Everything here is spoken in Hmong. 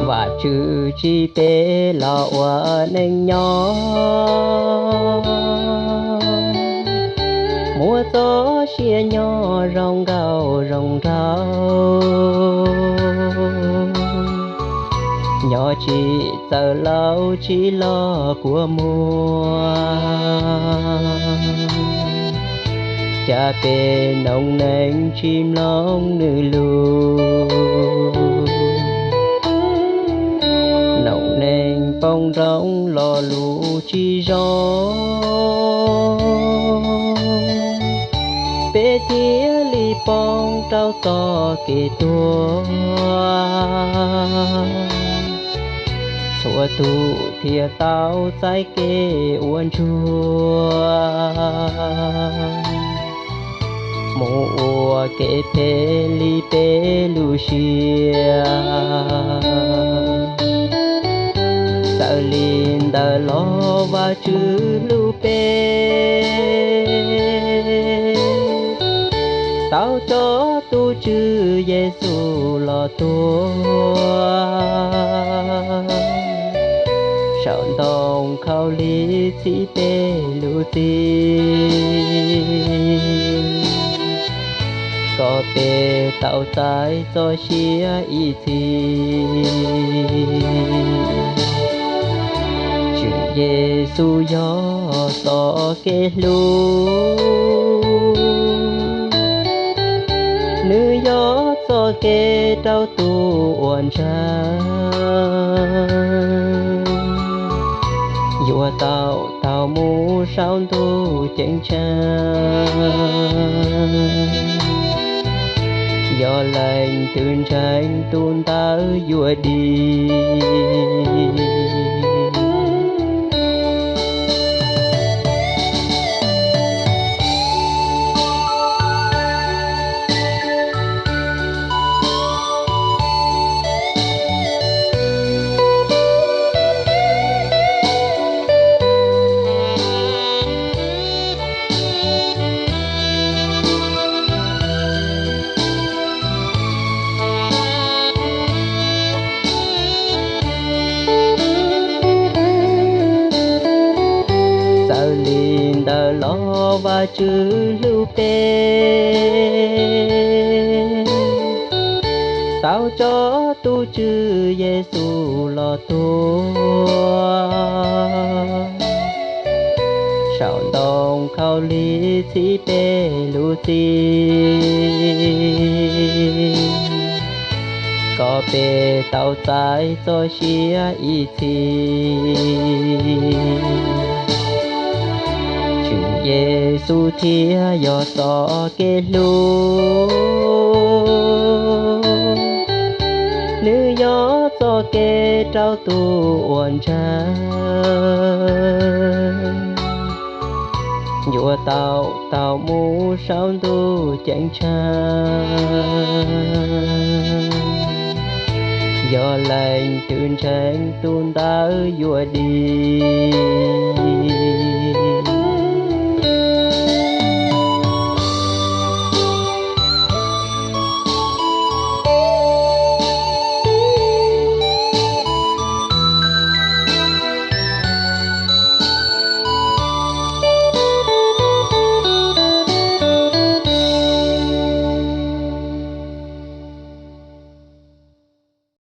Vajtswv tsim peb los ua neej nyob, muab txoj sia nyob zoo nkauj zoo nraug, nyob tsis txawj laus tsis loj kua muag, cas peb noog neeg tsis mloog nws lus, noog neeg poob nroog lo lus tsis zoo, peb thiaj li poob rau txoj kev tuag. Txhua tus thiaj tau txais kev ua ntsuag, mus ua kev phem li peb lub siab. Txawm li ntawd los Vajtswv hlub peb, tau tso tus Tswv Yexus los tuag saum ntoo khaub lig txhiv peb lub txim, kom peb tau txais txoj sia ib txhis. Tswv Yexus yog txoj kev hlub, nws yog txoj kev rau tus uas ntshaw, yuav tau taug mus saum ntuj ceeb tsheej. Yog leej twg ntseeg tus ntawd yuav dim. Txawm li ntawd los Vajtswv hlub peb, tau tso tus Tswv Yexus los tuag saum ntoo khaub lig txhiv peb lub txim, kom peb tau txais txoj sia ib txhis. Tswv Yexus thiaj yog txoj kev hlub, nws yog txoj kev rau tus uas ntshaw, yuav tau taug mus saum ntuj ceeb tsheej. Yog leej twg ntseeg tus ntawd yuav dim.